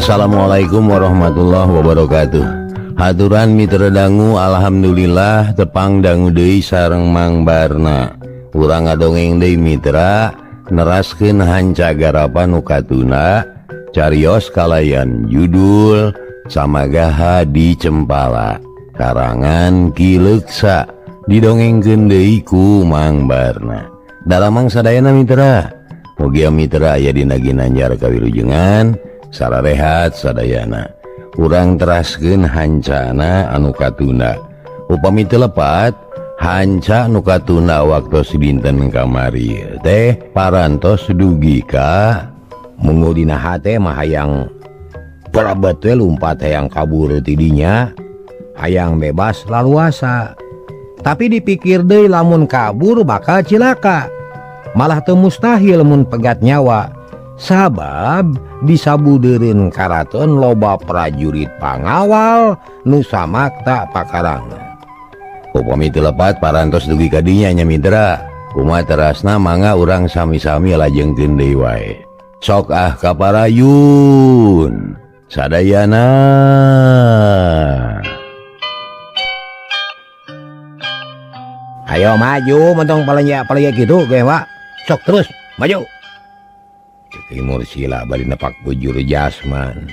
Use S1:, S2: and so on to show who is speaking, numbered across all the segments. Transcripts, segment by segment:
S1: Assalamualaikum warahmatullahi wabarakatuh. Haturan mitra dangu, alhamdulillah tepang dangu deui sareng Mang Barna. Urang ngadongeng deui mitra, neraskeun hanca garapan nu katuna carios kalayan judul Camagaha di Cempala karangan Ki Leuksa, didongengkeun deui ku Mang Barna. Daramang sadayana mitra, mugia mitra aya dina ginanjar kawilujengan sararehat sadayana. Urang teraskeun hancana anu katunda. Upami teu lepat hanca nu katunda waktu dinten kamari teh parantos dugi ka
S2: Mungu dina hate mah hayang parabet we lumpat, hayang kabur tidinya, hayang bebas laluasa. Tapi dipikir deui, lamun kabur bakal cilaka, malah teu mustahil mun pegat nyawa, sabab disabudeureun karaton loba prajurit pangawal nu samakta pakarang.
S1: Upami teu lepat parantos dugi ka dinya nya mitra. Kumaha terasna, mangga urang sami-sami lajengkeun deui wae. Sok ah kaparayun sadayana.
S2: Ayo maju, mentong palanya palanya gitu gue, Pak. Sok terus maju. Cek Ki Mursila bari nepak bujur Jasman.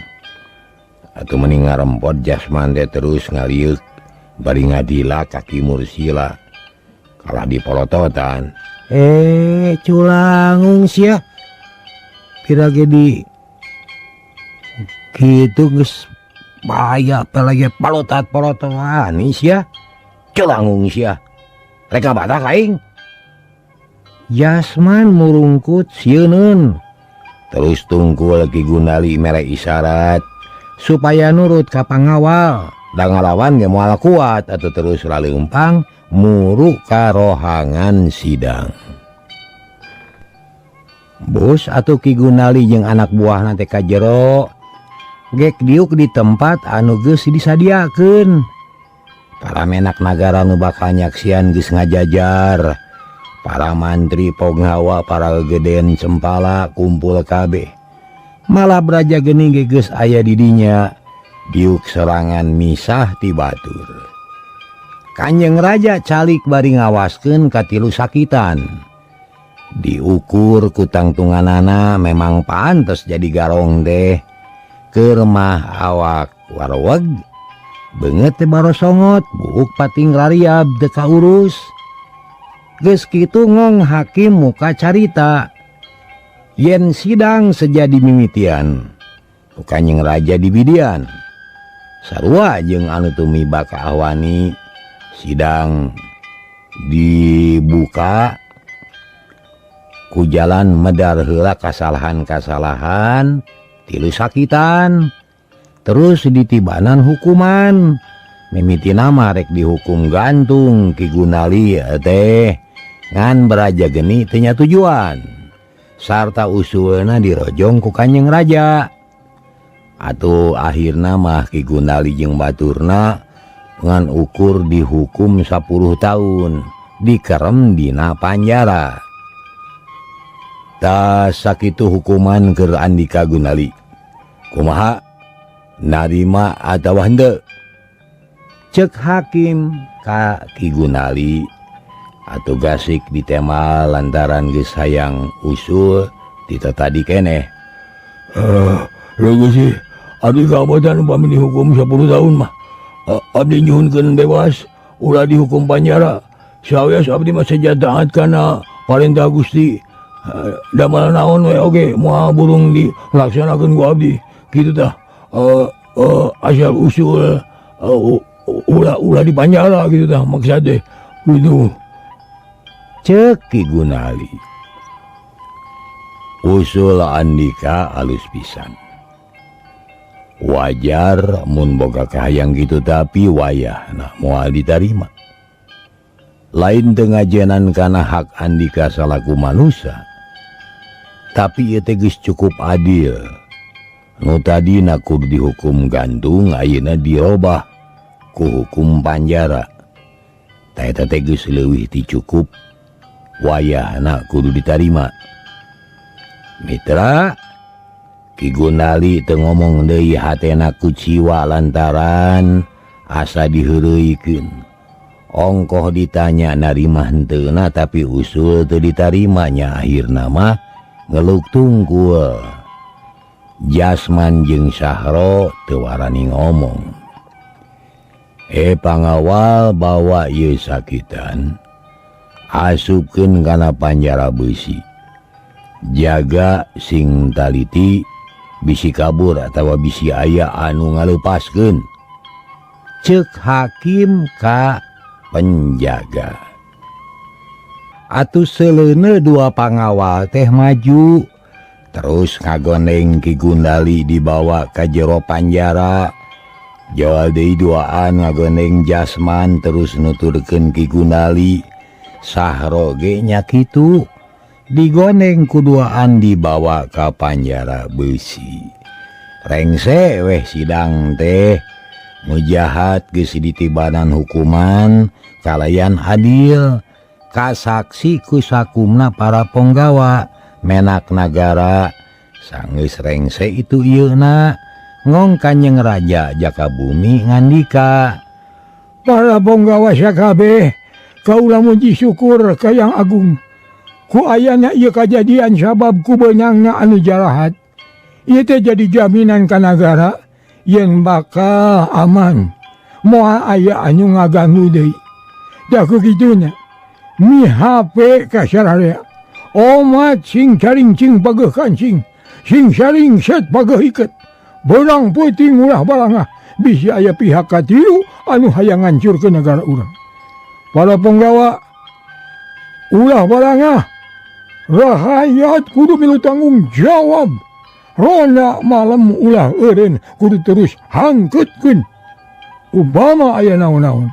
S2: Atuh mending ngarempot Jasman teh terus ngaliuk bari ngadila ka Ki Mursila. Kalah dipolototan. Eh, culangung sia. Pira ge di kitu geus bahaya apalagi palotat-palototan sia. Culangung sia. Rek ngabatak aing. Jasman murungkut sieuneun.
S1: Terus tungkul Ki Gunali mere isyarat
S2: supaya nurut ka pangawal. Da ngalawan ge moal kuat
S1: atau terus laleumpang muru ka rohangan sidang.
S2: Bus atau Ki Gunali jeung anak buah teh ka jero, gek diuk di tempat anu geus disadiakeun. Para menak nagara nu bakal nyaksian geus ngajajar. Para mantri ponghawa, para gedean Cempala kumpul kabeh. Malah Braja Geni ge geus aya di dinya, diuk serangan misah ti batur. Kanjeng Raja calik bari ngawaskeun ka tilu sakitan.
S1: Diukur ku tangtunganana memang pantes jadi garong deh. Keur mah awak warweg, beungeut teh barosongot, buuk pating rariab teu kaurus.
S2: Geus kitu ngong hakim muka carita yen sidang sejadi mimitian
S1: ku Kanjeng Raja di bidian. Sarua jeung anu tumiba ka awani, sidang dibuka ku jalan medar heula kasalahan-kasalahan tilu sakitan,
S2: terus ditibanan hukuman. Mimiti nama rek dihukum gantung Ki Gunali teh, ngan Braja Geni teu nyatujuan sarta usulna dirojong ku Kanjeng Raja.
S1: Atuh akhirna mah Ki Gunali jeung baturna ngan ukur dihukum 10 tahun dikerem dina panjara. Tah, sakitu hukuman keur Andika Gunali. Kumaha, narima atawa henteu?
S2: Cek hakim ka
S1: Ki Gunali. Atau gasik ditema lantaran geus hayang usul ti tadi keneh.
S3: Eh, sih abdi kabotan upami dihukum 10 tahun mah. Abdi nyuhunkeun bebas, ulah dihukum panjara. Sawios abdi mah seja taat kana parentah Gusti. Damel naon we oge moal burung dilaksanakeun ku abdi. Kitu tah. Asal usul ulah ulah di panjara gitu tah maksud teh. Gitu.
S1: Cek Ki Gunali. Usul Andika alus pisan. Wajar mun boga kahayang gitu, tapi wayahna moal ditarima. Lain teu ngajenan kana hak Andika salaku manusia, tapi ieu teh geus cukup adil. Nu tadina kudu dihukum gantung ayeuna dirobah ku hukum panjara. Tah, eta teh geus leuwih ti cukup, wayahna kudu ditarima. Mitra. Ki Gundali teu ngomong deui hatena kuciwa lantaran asa diheureuykeun. Ongkoh ditanya narima henteuna tapi usul teu ditarimanya akhirna mah ngeluk tungkul. Jasman jeung Sahro teu warani ngomong. Pangawal bawa ieu sakitan asupkeun kana panjara beusi. Jaga sing taliti bisi kabur atawa bisi aya anu ngalepaskeun. Ceuk hakim ka penjaga. Atuh seleune dua pangawal teh maju terus ngagondeng Ki Gundali dibawa ka jero panjara. Jawal deui duaan ngagondeng Jasman terus nuturkeun Ki Gundali. Sahro ge nya kitu digondeng kuduaan dibawa ka panjara beusi. Rengse weh sidang teh nu jahat geus ditibanan hukuman kalayan adil kasaksi ku sakumna para ponggawa menak nagara sanggeus rengse itu ieuna ngong Kanjeng Raja Jaka Bumi ngandika
S3: para ponggawa sakabeh kaula muji syukur ka Yang Agung ku ayana ieu kajadian sabab ku beunangna anu jarahat ieu teh jadi jaminan ka nagara yen bakal aman moal aya anu ngaganggu deui da ku kituna mi HP ka sararea omat sing carincing pageuh kancing sing saringset pageuh iket beurang peuting ulah balangah bisi aya pihak katilu anu hayang ngancurkeun nagara urang. Para penggawa ulah balangah rahayat kudu milu tanggung jawab ronda malam ulah eureun kudu terus hangkeutkeun upama aya naon-naon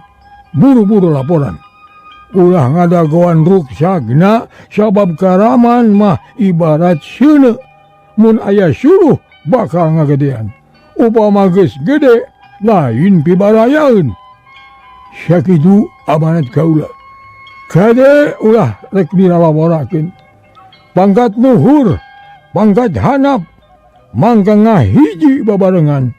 S3: buru-buru laporan ulah ngadagoan ruksagna sabab karaman mah ibarat seuneu mun aya suruh bakal ngagedean upama geus gede lain pibarayaeun. Sakitu amanat kaula kade ulah rek dilalaporakeun pangkat luhur pangkat hanap mangka ngahiji babarengan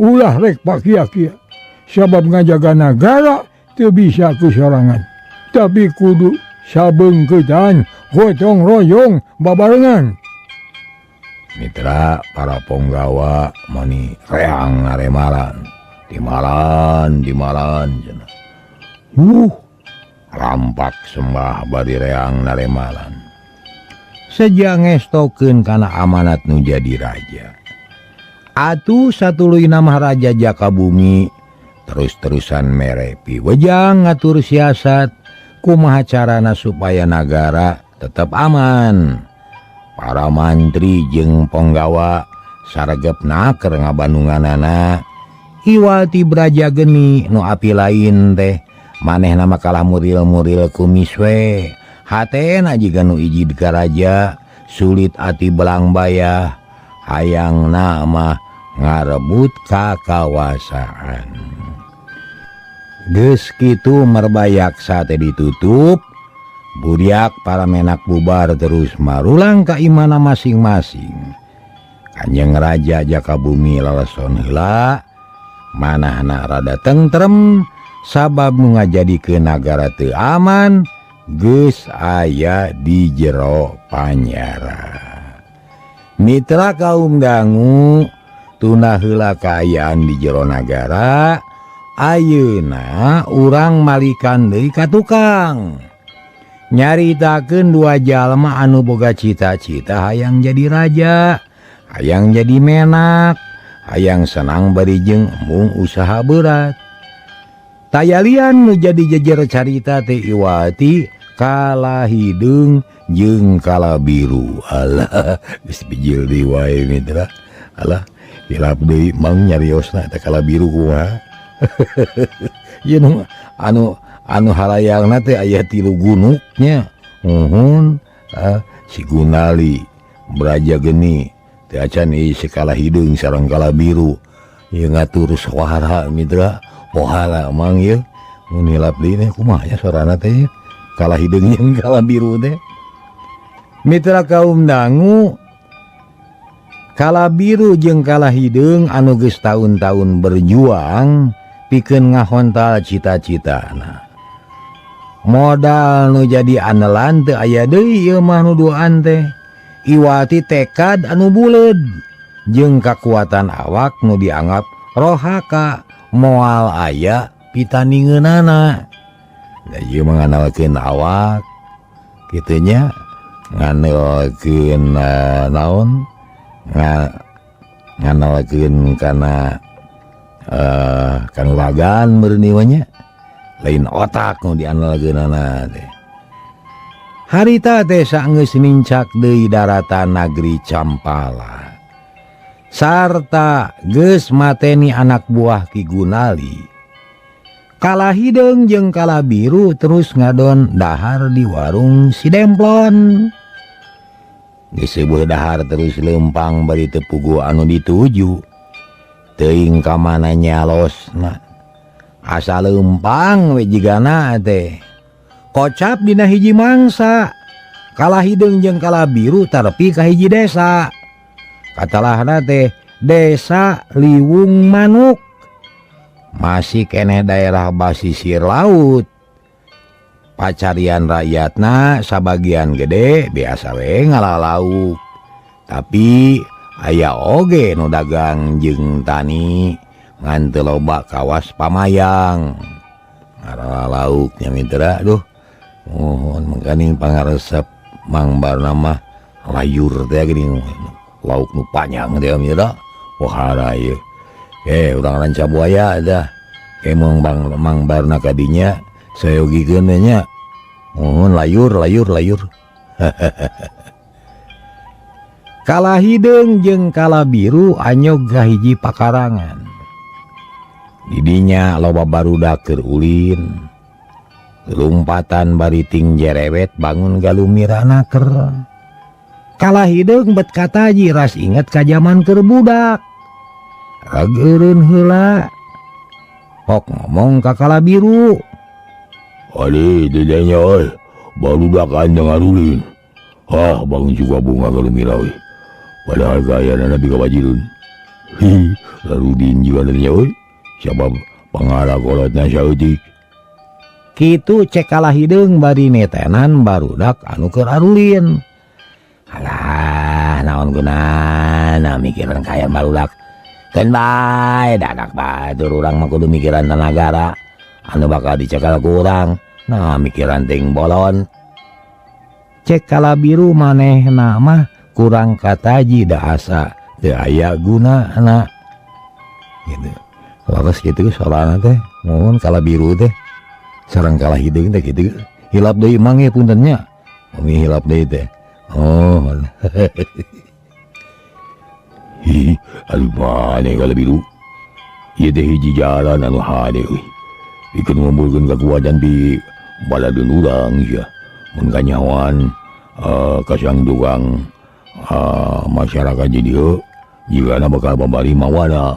S3: ulah rek pakia-kia sabab ngajaga nagara teu bisa ku sorangan tapi kudu sabeungkeutan gotong royong babarengan.
S1: Mitra para ponggawa mani reang ngaremaran dimalan dimalan cenah. Rampak sembah bari reang naremalan. Seja ngestokeun kana amanat nu jadi raja. Atuh satuluyna mah Raja Jaka Bumi terus-terusan mere piwejang ngatur siasat kumaha carana supaya nagara tetap aman. Para mantri jeung ponggawa saregep naker ngabandunganana. Iwal ti Braja Geni nu api lain teh manehna mah kalah muril-muril kumis we. Hatena jiga nu ijid ka raja sulit ati belang bayah hayangna mah ngarebut kakawasaan. Geus kitu merbayaksa teh ditutup buriak para menak bubar terus marulang ka imana masing-masing. Kanjeng Raja Jaka Bumi laleson heula manahna rada tentrem sabab nu ngajadikeun nagara teu aman geus aya di jero panyara. Mitra kaum dangu tuna heula kaayaan di jero nagara ayeuna urang malikan deui ka tukang nyaritakeun dua jalma anu boga cita-cita hayang jadi raja, hayang jadi menak, hayang senang bari jeung embung usaha berat. Tayalian nu jadi jejer carita teh Iwati kala hideung jeung kala biru. Alah geus bijil deui wae mitra. Alah hilap deui mang nyariosna teh kala biru kumaha. Ieu nu anu harayangna teh aya tilu gunuknya. Muhun si Gunali Braja Geni teh acan ieu si kala hideung sareng kala biru. Ieu ngatur suara mitra. Pohala mang ieu mun hilap deui teh kumaha nya sorana teh kala hideung jeung kala biru teh. Mitra kaum dangu
S2: Kala biru jeung kala hideung anu geus taun-taun berjuang pikeun ngahontal cita-citana. Modal nu jadi andalan teu aya deui ieu mah nu duaan teh. Iwati tekad anu buleud jeung kakuatan awak nu dianggap rohaka moal aya pitaningeunana. Da ieu mah ngandalkeun awak kitu nya, ngandalkeun naon, ngandalkeun kana kanuragan meureun ieu nya, lain otak nu diandalkeunana teh. Harita teh saenggeus nincak deui daratan Nagri Campala sarta geus mateni anak buah Ki Gunali. Kala hideung jeung kala biru terus ngadon dahar di warung si Demplon. Geus seueuh dahar terus leumpang bari teu puguh anu dituju. Teuing ka mana nyalosna. Asa leumpang we jigana teh. Kocap dina hiji mangsa. Kala hideung jeung kala biru tarepi ka hiji desa. Katalahna teh Desa Liwung Manuk. Masih keneh daerah basisir laut. Pacarian rakyatna sabagian gede biasa we ngalalauk. Tapi aya oge nu dagang jeung tani ngan teu loba kawas pamayang. Ngalalauk nya mitra duh. Mohon mangkaning pangaresep Mang Barna mah layur teh geuning lauk nu panjang teh mitra. Wah ieu. Urang Ranca Buaya dah. Kemong Bang Mang Barna kadinya sayogikeun nya. Mohon layur layur layur. Kala hideung jeung kala biru anyog ka hiji pakarangan. Didinya loba barudak keur ulin. Lompatan bari ting jerewet bangun galumirana ker. Kala hideung bet kataji ras inget ka jaman keur budak. Rageureun heula. Hok ngomong ka kala biru.
S3: Adi dedenya euy, barudak anjing ngarulin. Ah, bangun juga bunga galumira euy. Padahal gaya Nabi kawajireun. Hi, larudin juga dedenya euy. Sabab pangara kolotna saeutik.
S2: Kitu cek kala hideung bari netenan barudak anu keur arulin. Alah, naon gunana mikiran kaya barudak. Keun bae dadak batur urang mah kudu mikiran nagara anu bakal dicekal ku urang. Nah, mikiran ting bolon. Cek kala biru manehna mah kurang kataji da asa teu aya gunana. Gitu. Laras kitu sorana teh, mohon kala biru teh. Sareng kala hideung teh kitu. Hilap deui mang ye punten nya. Umi hilap deui teh. Oh.
S3: Hi, aduh maneh kala biru. Ieu teh hiji jalan anu hade euy. Pikeun ngumpulkeun kakuatan di baladun urang sia. Mun kanyahoan kasang tukang masyarakat di dieu jigana bakal babari mawana.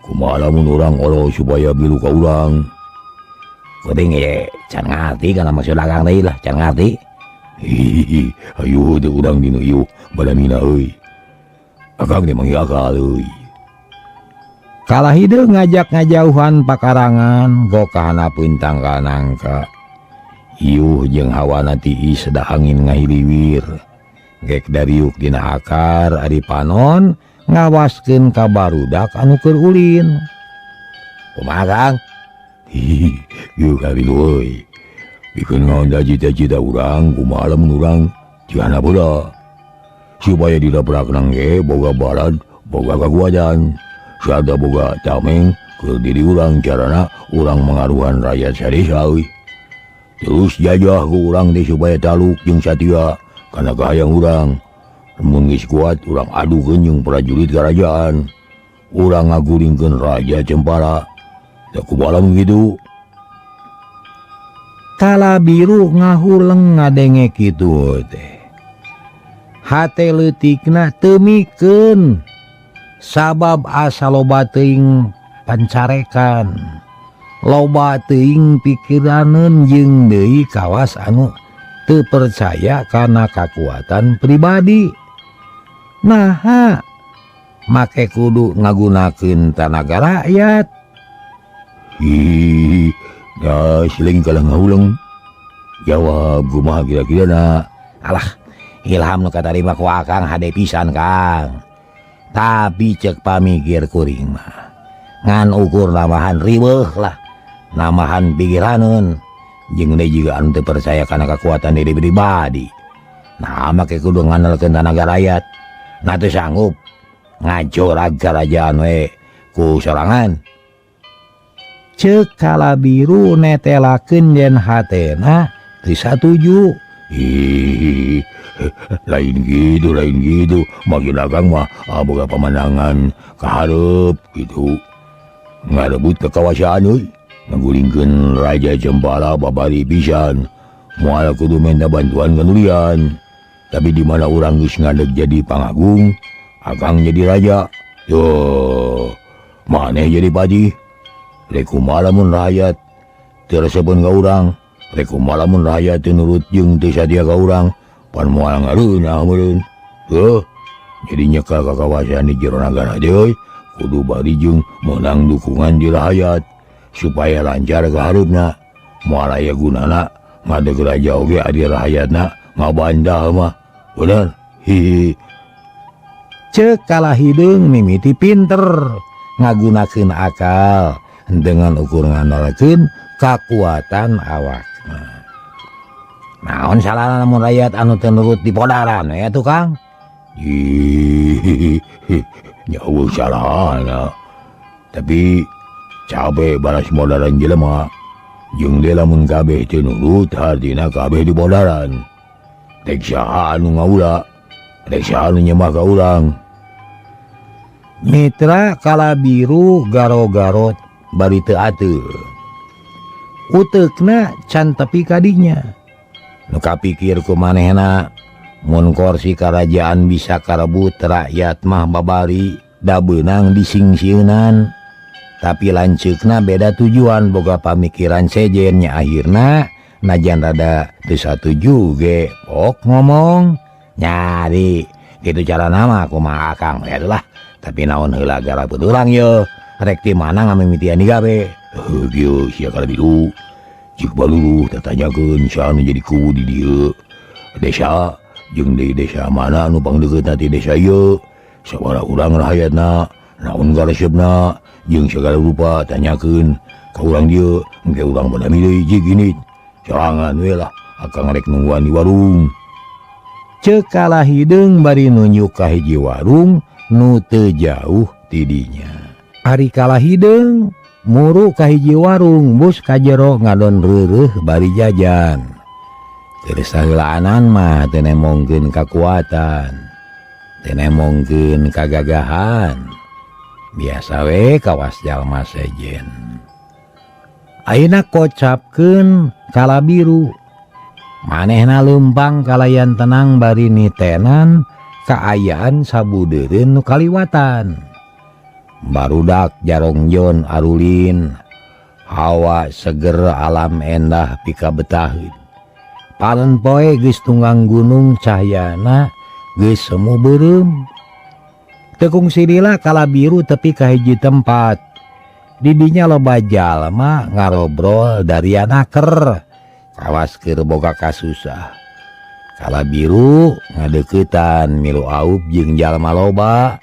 S3: Kumaha lamun urang olo supaya biru ka urang.
S2: Kuring ge can ngarti kana maksud dagang deui lah, can ngarti.
S3: Hihihi, ayo teh urang dinu ieu badamina euy. Akang teh manggil akal euy.
S2: Kala hideung ngajak ngajauhan pakarangan go kahanapeun tangkal nangka. Iuh jeung hawana tiis da angin ngahiliwir. Gek dariuk dina akar ari panon ngawaskeun ka barudak anu keur ulin. Kumaha Kang?
S3: Hihi, ieu kali euy. Pikeun ngaonda cita-cita urang kumaha lamun urang cihana bola. Supaya dilabrakna ge boga balad, boga kakuatan. Sada boga tameng keur diri urang carana urang mangaruhan rakyat sadesa euy. Terus jajah ku urang teh supaya taluk jeung satia kana kahayang urang. Mun geus kuat urang adukeun jeung prajurit karajaan. Urang ngaguringkeun raja Cempara. Da kumaha lamun kitu?
S2: Kala biru ngahuleng ngadenge kitu teh. Hate leutikna teu mikeun sabab asa loba teuing pancarekan. Loba teuing pikiraneun jeung deui kawas anu teu percaya kana kakuatan pribadi. Naha Make kudu ngagunakeun tanaga rakyat.
S3: Hi, da siling kalah ngahuleng. Jawab kumaha kira-kira na.
S2: Alah, ilham nu katarima ku Akang hade pisan Kang. Tapi cek pamikir kuring mah. Ngan ukur namahan riweuh lah, namahan pikiraneun. Jeung deui juga anu teu percaya kana kekuatan diri pribadi. Nah, make kudu ngandalkeun tanaga rakyat. Nah teu sanggup ngajorag karajaan we ku sorangan. Ceuk Kala Biru netelakeun yen hatena teu satuju.
S3: Ih, lain gitu, lain gitu. Makin dagang mah boga pemandangan kaharep gitu. Ngarebut kekawasaan euy. Ngagulingkeun Raja Cempala babari pisan. Moal kudu minta bantuan kanulian. Tapi di mana urang geus ngadeg jadi pangagung, Akang jadi raja. Tuh, maneh jadi patih. Rek kumaha lamun rakyat teu resepeun ka urang, rek kumaha lamun rakyat teu nurut jeung teu satia ka urang, pan moal ngareunah meureun. Heuh, jadi nyekal kakawasan di jero nagara teh euy, kudu bari jeung meunang dukungan di rakyat supaya lancar ka hareupna. Moal aya gunana ngadeg raja oge adi rakyatna ngabantah mah. Bener? Hihi.
S2: Ceuk Kala Hideung mimiti pinter ngagunakeun akal dengan ukur ngandalkeun kakuatan awakna. Naon salahna lamun rakyat anu teu nurut dipodaran we atuh Kang?
S3: Ih, nya eueuh salahna. Tapi cabe balas modaran jelema. Jeung deui lamun kabeh teu nurut hartina kabeh dipodaran. Rek saha anu ngaula, rek saha anu nyemah ka urang.
S2: Mitra Kala Biru garo-garot bari teu ateul. Uteukna can tepi ka dinya. Nu kapikir ku manehna mun korsi karajaan bisa karebut rakyat mah babari da beunang disingsieunan. Tapi lanceukna beda tujuan boga pamikiran sejen nya akhirna najan rada teu satuju ge pok ngomong nyari kitu carana mah kumaha Akang we lah. Tapi naon heula garabut urang ye rek di mana ngamimitian digawe.
S3: Heuh kieu sia Kala Biru. Cik baluluh tatanyakeun saha nu jadi kuwu di dieu. Desa jeung di desa mana anu pangdeukeutna ti desa ieu. Sabaraha urang rahayatna, naon karesepna, jeung sagala rupa tanyakeun ka urang dieu, engke urang pada milih jig ini. Sorangan we lah, akang rek nungguan di warung.
S2: Ceuk Kala Hideung bari nunjuk ka hiji warung nu teu jauh ti dinya. Ari Kala Hideung muru ka hiji warung bus ka jero ngadon reureuh bari jajan. Keur saheulaanan mah teu nemongkeun kakuatan, teu nemongkeun kagagahan. Biasa we kawas jalma sejen. Ayeuna kocapkeun Kala Biru. Manehna leumpang kalayan tenang bari nitenan kaayaan sabudeureun nu kaliwatan. Barudak jarongjon arulin, hawa seger alam endah pikabetaheun. Palen poe geus tunggang gunung cahyana geus semu beureum. Teu kungsi lila Kala Biru tepi ka hiji tempat. Di dinya loba jalma ngarobrol darianaker. Kawas keur boga kasusah. Kala Biru ngadeuketan milu aup jeung jalma loba.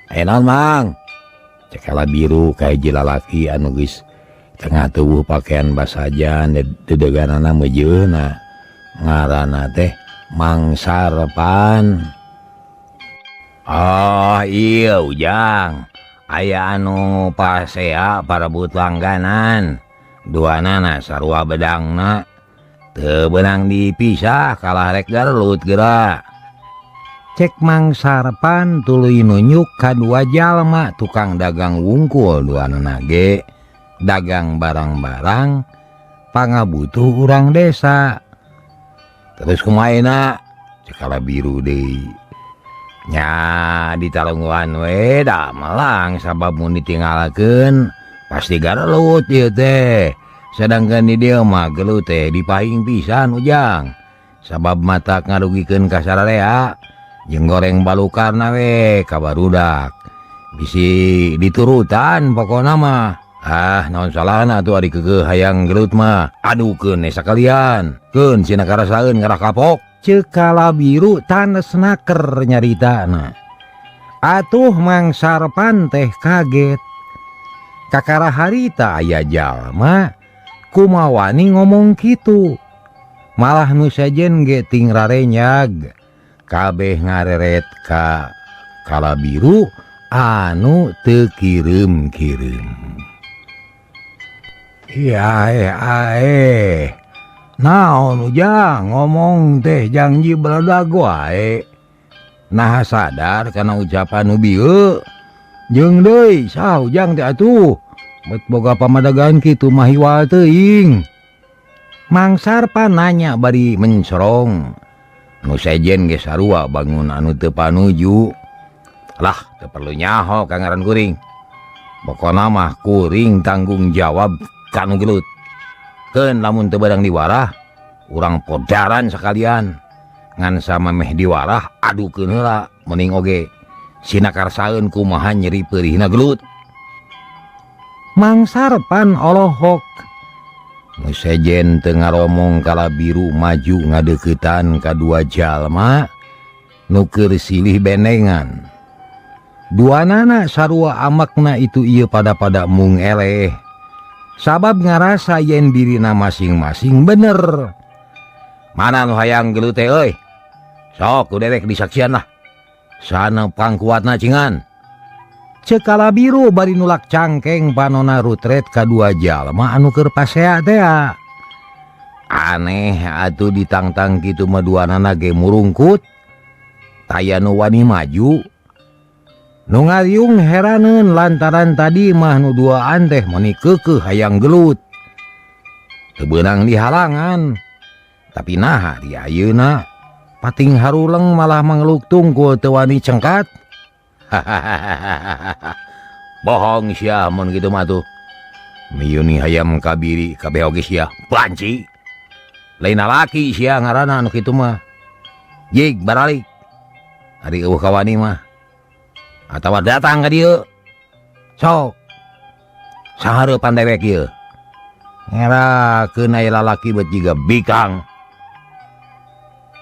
S2: Aya naon Mang? Cek Kala Biru ka hiji lalaki anu geus tengah tubuh pakaian basajan dedeganana meujeuna. Ngaranna teh Mang Sarpan. Oh iya Ujang, aya anu pasea parebut langganan. Duanana sarua bedangna teu beunang dipisah kalah rek garelut geura. Cek Mang Sarpan tuluy nunjuk ka dua jalma tukang dagang wungkul duanana ge dagang barang-barang pangabutuh urang desa. Terus kumaha ayeuna? Cek Kala Biru deui. Nya ditalungguan we da melang sabab mun ditinggalkeun pasti garelut ieu teh. Sedangkan di dieu mah gelut teh dipahing pisan Ujang. Sabab mata ngarugikeun ka sararea. Jeung goreng balukarna we ka barudak. Bisi diturutan pokona mah. Ah, naon salahna atuh ari keukeuh hayang gelut mah. Adukeun we sakalian. Keun sina karasaeun ngarah kapok. Ceuk Kalabiru tanes naker nyaritana. Atuh Mang Sarpan teh kaget. Kakara harita aya jalma kumawani ngomong kitu. Malah nu sejen ge ting rarenyag. Kabeh ngareret ka Kalabiru anu teu kireum-kireum. Iya ae. Naon ujang ngomong teh jangji beledag wae. Nah sadar kana ucapan nu bieu. Jeung deui saha ujang teh atuh. Bet boga pamadagan kitu mah hiwal teuing. Mang Sarpan nanya bari mencorong. Nu sejen ge sarua bangun anu teu panuju. Lah teu perlu nyaho ka ngaran kuring. Pokona mah kuring tanggung jawab kanu gelut. Keun lamun teu barang diwarah, urang podaran sakalian. Ngan samameh diwarah adukeun heula mending oge sina karsaeun kumaha nyeri peurihna gelut. Mang Sarpan olohok. Nu sejen teu ngaromong Kalabiru maju ngadeuketan ka dua jalma nu keur silih benengan. Duanana sarua amakna itu ieu pada-pada mung eleh. Sabab ngarasa yen dirina masing-masing bener. Mana nu hayang gelut teh euy? Sok ku dewek disaksian lah. Sana pangkuatna cingan. Ceuk Kalabiru bari nulak cangkeng panona rutret ka dua jalma anu keur pasea tea. Aneh atuh ditangtang kitu mah duanana ge murungkut. Taya nu wani maju. Nu ngariung heraneun lantaran tadi mah nu duaan teh meuni keukeuh hayang gelut. Teu beunang dihalangan. Tapi naha di ayeuna pating haruleng malah mangeluk tungkul teu wani cengkat. Bohong sia mun kitu mah tuh. Miyuni hayam kabiri kabeh oge sia banci. Lain lalaki sia ngaranna anu kitu mah. Jig baralik. Ari eueuh kawani mah. Atawa datang ka dieu. Sok. Sahareupan dewek ieu. Ngerakeun aya lalaki bet jiga bikang.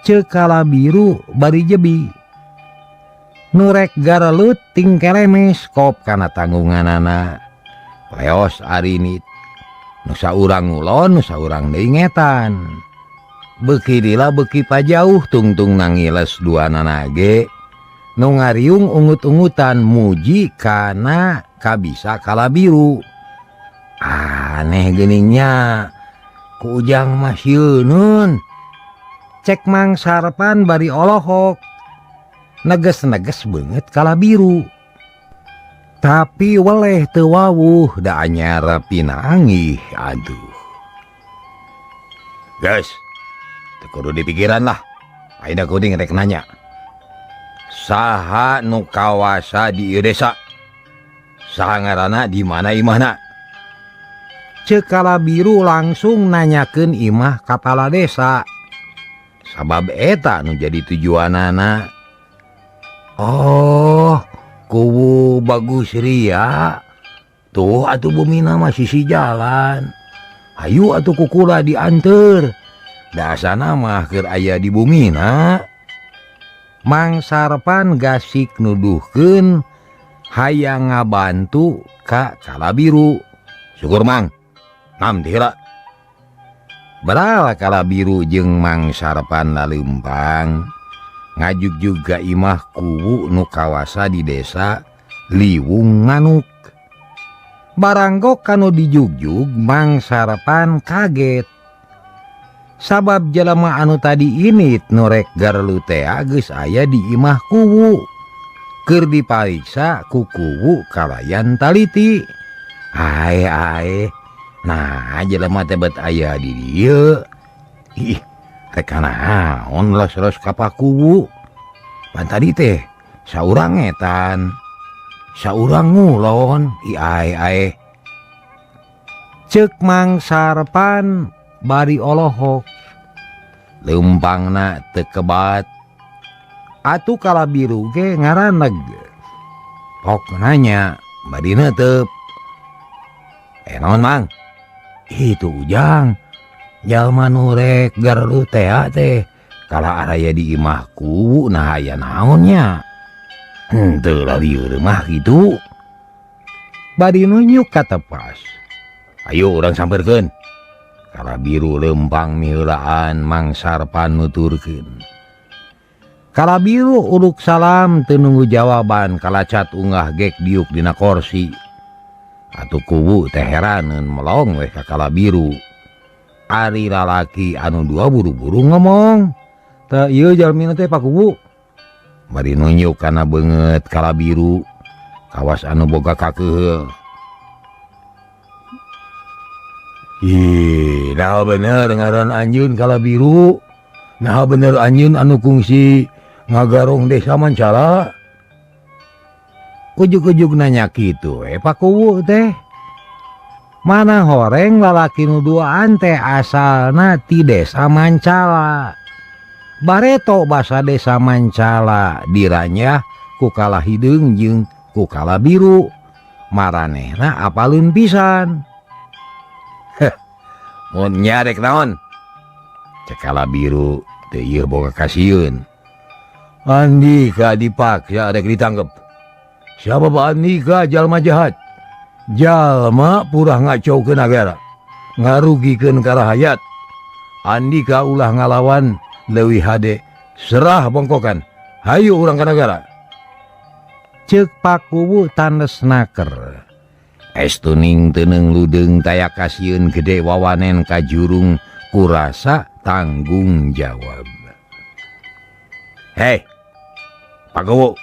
S2: Ceuk Kalabiru bari jebi. Nurek garelut ting kelemes kop kana tanggunganana. Leos arinit. Nu saurang ngulon, nu saurang deui ngetan. Beuki lila beuki pajauh tungtung nangiles duanana ge. Nu ngariung ungut-ungutan muji kana kabisa Kalabiru. Aneh geuningnya. Ku ujang mah sieuneun. Cek Mang Sarpan bari olohok. Neges-neges beungeut Kalabiru. Tapi weleh teu wawuh da anyar pinanggih aduh. Geus, teu kudu dipikiran lah. Ayeuna kuring rek nanya. Saha nu kawasa di ieu desa? Saha ngaranna di mana imahna? Ceuk Kalabiru langsung nanyakeun imah kapala desa. Sabab eta nu jadi tujuanana. Oh, kuwu Bagus Ria. Tuh atuh bumina mah sisi jalan. Hayu atuh kukula dianteur. Dasana mah keur aya di bumina. Mang Sarpan gasik nuduhkeun hayang ngabantu ka Kalabiru. Syukur Mang. Nam teh heula. Berala Kalabiru jeung Mang Sarpan laleumpang. Ngajugjug ka imah kuwu nu kawasa di desa Liwung Manuk. Baranggok kanu dijugjug Mang Sarpan kaget. Sabab jelema anu tadi init nu rek garelu tea geus aya di imah kuwu. Keur dipariksa ku kuwu kalayan taliti. Ae ae. Nah jelema teh bet aya di dieu. Ih, rek naon los-los ka pakuwu. Pan tadi teh saurang ngetan, saurang ngulon. Ih ae ae. Ceuk Mang Sarpan bari olohok. Leumpangna teu kebat. Atuh kala biru ge ngaraneg. Pok nanya bari neuteup. Naon Mang? Itu Ujang. Jalma nu rek garelu tea teh kala araya di imah kuwu nah aya naon nya. Henteu lah lieur mah kitu. Bari nunjuk ka tepas. Ayo urang sampeurkeun. Kala biru lempang miheulaan Mang Sarpan nuturkeun. Kala biru uruk salam teu nunggu jawaban kalacat unggah gek diuk dina korsi. Atuh kuwu teh heraneun melong weh ka kala biru. Ari lalaki anu dua buru-buru ngomong. Tah ieu jalmina teh Pak Kuwu. Bari nunjuk kana beungeut kala biru kawas anu boga kakeuheul. Ih, nah bener ngaran anjeun kala biru. Nah bener anjeun anu kungsi ngagarong desa Mancala. Ujug-ujug nanya kitu Pak Kuwu teh. Mana horeng lalaki nu duaan teh asalna ti desa Mancala. Bareto basa desa Mancala diranyah ku kala hideung jeung ku kala biru. Maranehna apaleun pisan. Heh, mun nyarek naon? Cek kala biru teu ieu boga kasieun. Andika dipaksa rek ditangkep. Siapa Pak Andika jalma jahat? Jalma purah ngacaukeun nagara, ngarugikeun ka rahayat. Andika ulah ngalawan leuwih hade serah bongkokan. Hayu urang ka nagara. Ceuk Pak Kuwu tanes naker. Estuning teuneung ludeung taya kasieun gede wawanen ka jurung kurasa tanggung jawab. Hei, Pak Kuwu.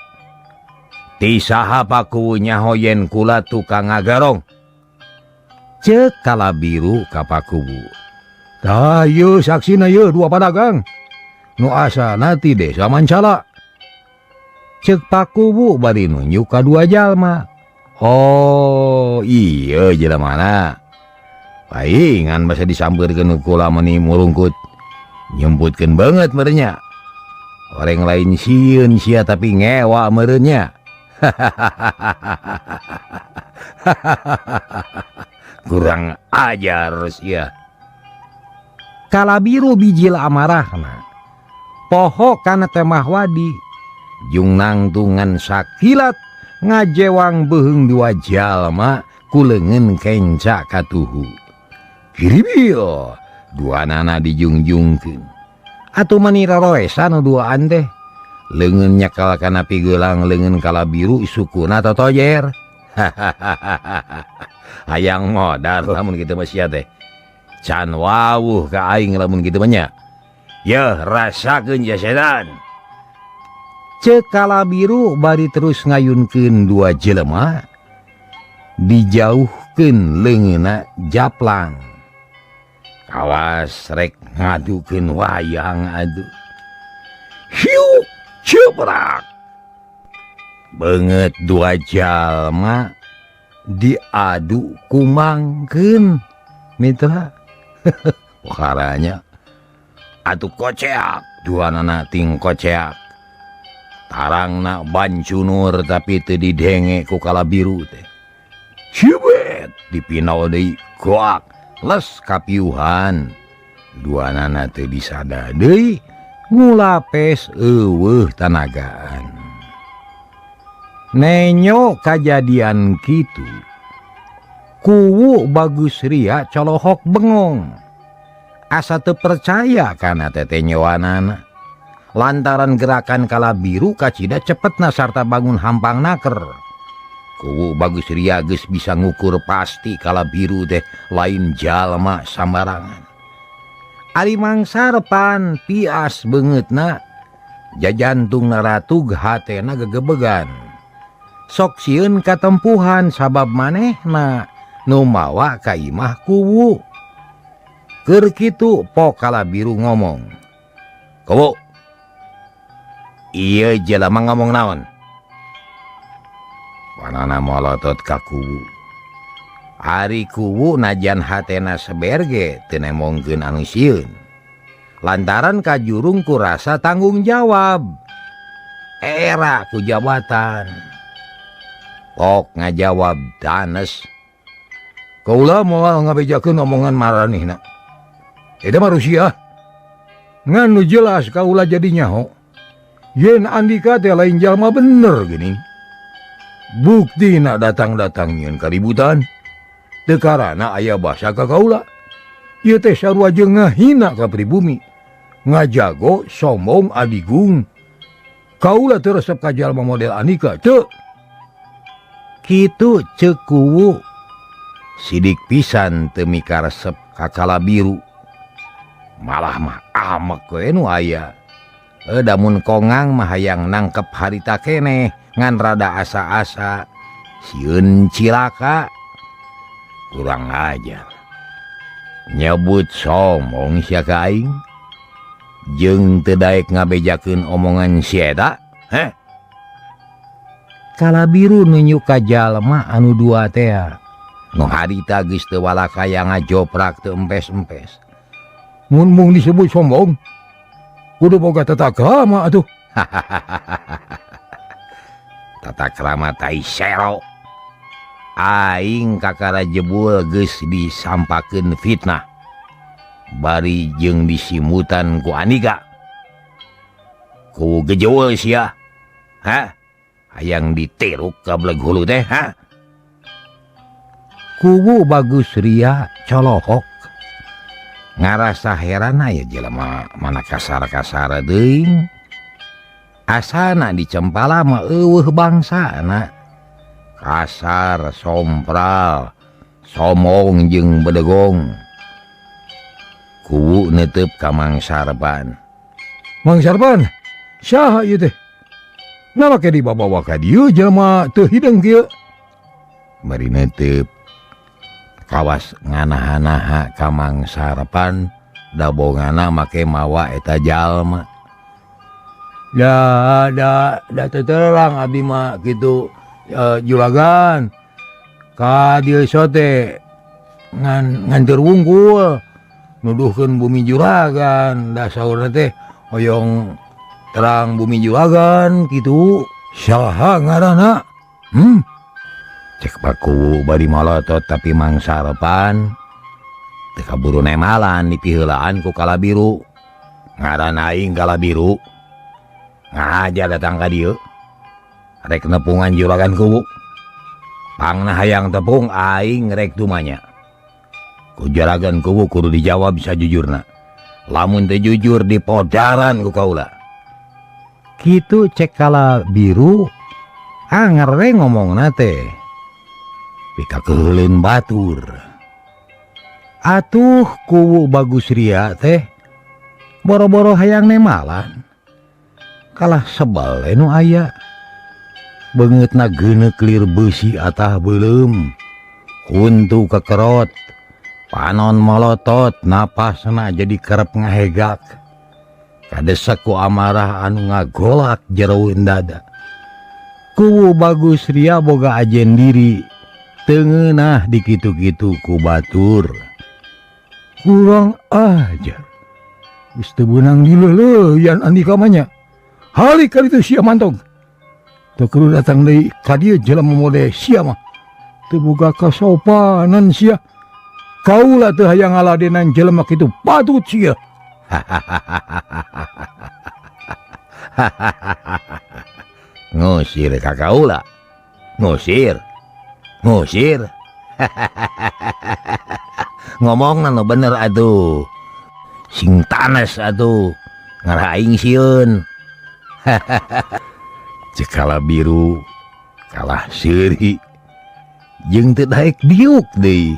S2: Ti saha Pak Kuwu nyaho yen kula tukang ngagarong? Ceuk kala biru ka Pak Kuwu. Tah ieu saksina ieu dua padagang. Nu asalna ti desa Mancala. Ceuk Pak Kuwu bari nunjuk ka dua jalma. Oh, iya jelemana. Paingan basa disampeurkeun kula meuni murungkut. Nyemputkeun banget meureunnya. Orang lain sieun sia tapi ngewa meureunnya. Kurang ajar sia. Kala biru bijil amarahna. Poho kana temah wadi. Jung nangtungan sakilat ngajewang beuheung dua jalma ku leungeun kenca katuhu. Kiribil dua nana dijungjungkeun. Atuh mani raroesan nu duaan teh. Leungeun nyakal kana pigelang leungeun kala biru sukuna totojer. Hayang modar lamun kitu mah sia teh. Can wawuh ka aing lamun kitu mah nya. Yeuh rasakeun ja setan. Ceuk kala biru bari terus ngayunkeun dua jelema dijauhkeun leungeunna japlang. Kawas rek ngadukeun wayang aduh. Hiu cebrak. Beungeut dua jalma diadu kumangkeun mitra. Pokaranya atuh koceak dua nana ting koceak. Tarangna bancunur tapi teu didenge ku kala biru teh. Cibet dipinau deui goak les kapiuhan. Dua nana teu disada deui ngulapes eueuh tanagaan. Nenyo kajadian kitu. Kuwu Bagus Ria colohok bengong. Asa teu percaya kana tetenyoanana. Lantaran gerakan kala biru kacida cepetna sarta bangun hampang naker. Kuwu Bagus Ria geus bisa ngukur pasti kala biru teh lain jalma sambarangan. Ari Mang Sarpan pias beungeutna, jajantungna ratug hatena gegebegan. Sok sieun katempuhan sabab manehna nu mawa ka imah kuwu. Keur kitu po kala biru ngomong. Kuwu, ieu jelema ngomong naon? Panana molotot ka kuwu. Ari kuwu najan hatena seberge teu nemongkeun anu sieun. Lantaran kajurung ku rasa tanggung jawab.
S1: Era ku jabatan. Pok ngajawab Danes.
S3: Kaula moal ngabejakeun omongan maranehna. Eta mah Rusia. Ngan nu jelas kaula jadi nyaho. Yen Andika teh lain jalma bener geuning. Buktina datang-datang nyieun kaributan. Teu karana aya basa ka kaula. Ieu teh sarua jeung ngahina ka pribumi. Ngajago sombong adigung. Kaula teu resep ka jalma model Andika teu.
S1: Kitu ceuk Kuwu. Sidik pisan teu mikaresep ka Kalabiru. Malah mah amek we nu aya. Damun kongang mah hayang nangkep harita keneh ngan rada asa-asa. Sieun cilaka. Kurang ajar. Nyebut sombong sia ka aing. Jeung teu daek ngabejakeun omongan si eta, heh.
S2: Kalabiru nunjuk ka jalma anu dua tea.
S1: Nu harita geus teu walakaya ngajoprak teu empes-empes.
S3: Mun mung disebut sombong, kudu boga tata krama atuh.
S1: Tata krama tai sero. Aing kakara jebul geus disampakeun fitnah. Bari jeung disimutan ku Andika. Ku gejeul sia. Hah? Hayang ditiruk ka beleg hulu teh, ha?
S2: Kuwu Bagus Ria colohok.
S1: Ngarasa heran aya jelema mana kasar-kasar teuing. Asana dicempala mah eueuh bangsana. Kasar, sompral, somong jeung bedegong. Kuwu neuteub ka Mang Sarban.
S3: Mang Sarban, saha ieu teh? Nah make dibawa ka dieu jelema teu hideung kieu.
S1: Bari neuteub kawas nganaha-naha ka Mang Sarpan, dabongana make mawa eta jalma.
S3: Da da da teu terang abdi mah kitu juragan. Ka dieu sote ngan nganteur wungkul nuduhkeun bumi juragan, da saurna teh hoyong terang bumi juragan kitu. Saha ngaranna?
S1: Cek Pak Kuwu bari malotot tapi Mang Sarpan teu kaburu nemalan dipiheulaan ku Kalabiru. Ngaran aing Kalabiru. Ngahaja datang ka dieu. Rek nepungan juragan Kuwu. Pangna hayang tepung aing rek tumanya. Ku juragan Kuwu kudu dijawab sajujurna. Lamun teu jujur dipodaran ku kaula.
S2: Kitu cek Kalabiru anger we ngomongna teh.
S1: Pika keuheuleun batur.
S2: Atuh Kuwu Bagus Ria teh boro-boro hayang nemalan. Kalah sebel nu aya. Beungeutna geuneuk lir beusi atah beuleum.
S1: Huntu kekerot, panon molotot, napasna jadi kerep ngahegak. Kadesek ku amarah anu ngagolak jeroeun dada.
S2: Kuwu Bagus Ria boga ajen diri. Teu ngeunah dikitu-kitu ku batur.
S3: Kurang ajar. Geus teu beunang dileuleuyan Andika mah nya. Halik ka ditu sia mantog. Teu kudu datang deui ka dieu jelema mode sia mah. Teu boga kasopanan sia. Kaula teu hayang ngaladenan jelema kitu patut sia.
S1: Ngusir ka kaula. Ngusir. Ngusir. Ngomongna nu bener atuh. Sing tanes atuh. Ngarah aing sieun. Cek Kalabiru kalah seuri jeung teu daek diuk deui.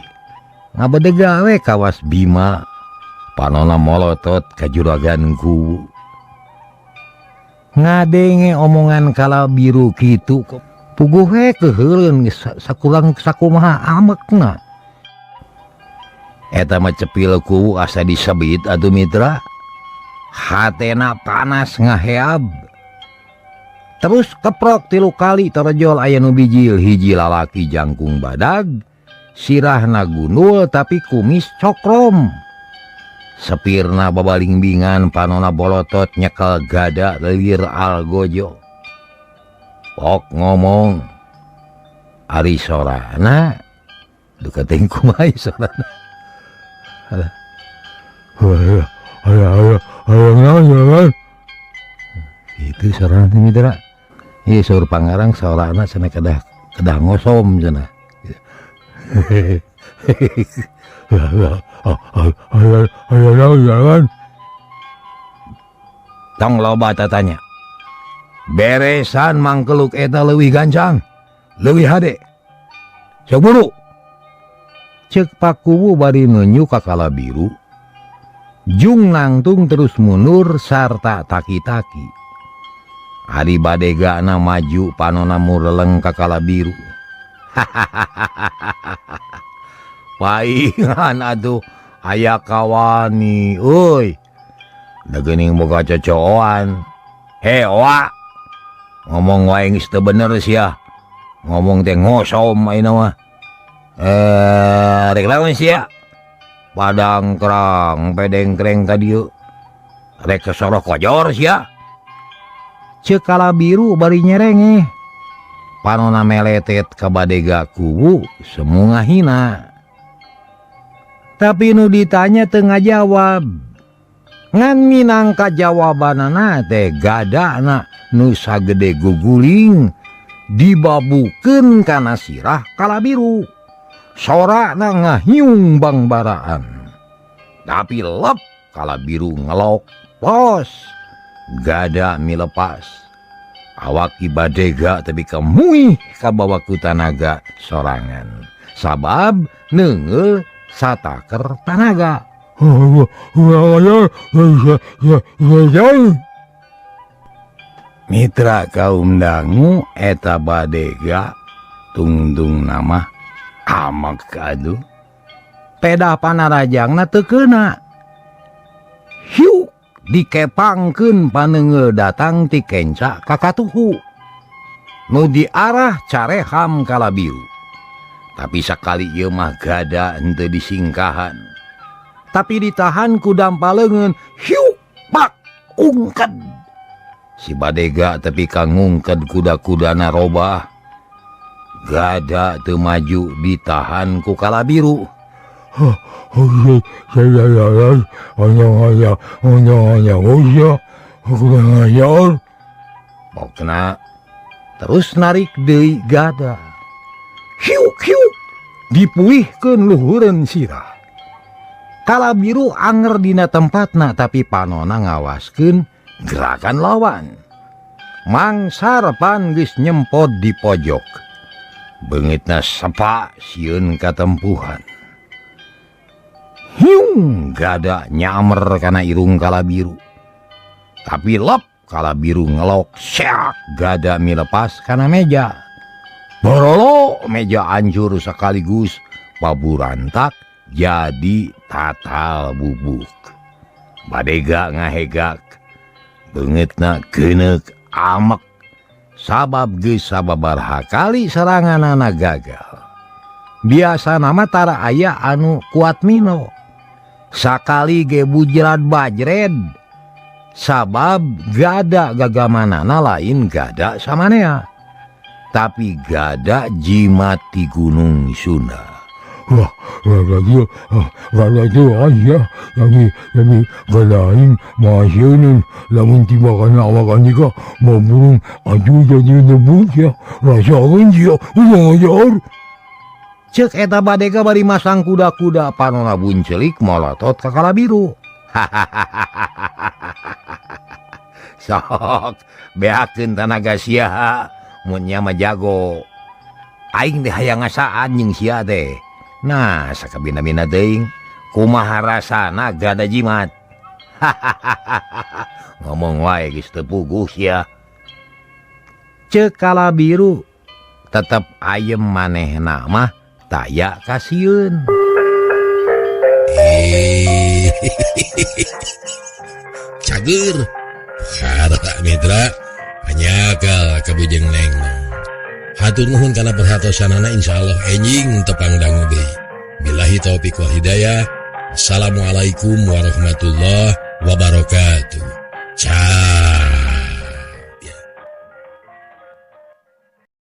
S1: Ngabedega we kawas Bima. Panona molotot ka juragan Kuwu.
S2: Ngadenge omongan Kalabiru kitu puguh we keuheuleun geus sakurang sakumaha amekna.
S1: Eta mah cepil Kuwu asa disebit atuh mitra. Hatena panas ngaheab. Terus keprok 3 kali torojol aya nu bijil hiji lalaki jangkung badag, sirahna gundul tapi kumis cokrom. Sepirna babalingbingan panona bolotot nyekel gada lir algojo. Pok ngomong ari sorana duka teuing kumaha sorana. Alah. Itu sorana teh mitra. Ieu saur Pangarang sorana cenah kedah ngosom cenah. Tong loba tatanya. Beresan mangkeluk eta leuwih gancang, leuwih hade. Sok buru. Ceuk Pakuwu bari nunjuk ka Kalabiru. Jung nangtung terus mundur sarta taki-taki. Ari badegana maju panona mureleng ka Kalabiru. Paingan atuh aya kawani euy. Da geuning boga cocoan. He oa. Ngomong wae geus teu bener sia. Ngomong teh ngosom ayeuna mah. Rek lawan sia. Padang kerang pedengkreng ka dieu. Rek sosoroh kojor sia. Ceuk Kalabiru bari nyerengeh. Panona meletet ka badega kuwu semu ngahina. Tapi nu ditanya teu ngajawab. Ngan minangka jawabanana teh gadana nu sagede guguling dibabukeun kana sirah Kalabiru. Sorana ngahiung bangbaraan. Tapi lep Kalabiru ngelok pos. Gada milepas. Awak ibadega tapi kemuih kabawa ku tanaga sorangan. Sabab neungeul sataker tanaga. Mitra kaum dangu eta badega tungtung nama amak aduh. Pedah panarajangna teu keuna. Hiuk dikepangkeun paneunggeul datang ti kenca ka katuhu. Nu diarah careham Kalabiru. Tapi sakali ieu mah gada henteu disingkahan. Tapi ditahan ku dampa leungeun, hiuk pak ungked. Si badega tepi ka ngungked kuda-kudana robah. Gada teu maju ditahan ku Kalabiru. Pokna terus narik deui gada. Hiuk hiuk dipuihkeun luhureun sirah. Kalabiru anger dina tempatna tapi panona ngawaskeun gerakan lawan. Mangsar pan geus nyempot di pojok. Beungitna sepa sieun katempuhan. Hiung gada nyamer kana irung Kalabiru. Tapi lep Kalabiru ngelok seak gada milepas kana meja. Borolo meja hancur sekaligus paburantak jadi tatal bubuk. Badega ngahegak beungeutna geuneuk amek sabab geus sababaraha kali seranganana gagal. Biasana mah tara aya anu kuat mino. Sakali ge bujrad bajred sabab gada gagamanana lain gada samanea. Tapi gada jimat di Gunung Sunda. Cek eta badega bari masang kuda-kuda panona buncelik molotot ka Kalabiru. Sok beakeun tanaga sia mun nya mah jago. Aing teh hayang ngasaan jeung sia teh. Nah, sakabina-bina teuing kumaha rasana gada jimat. Ngomong wae geus teu puguh sia. Ceuk Kalabiru tetep ayem manehna mah taya kasieun.
S4: Cager. Harta mitra anyakal kabujeng neng. Hatur nuhun kana perhatosanana, insyaallah enjing tepang dangu deui. Billahi taufik wal hidayah. Assalamualaikum warahmatullahi wabarakatuh. Ciao.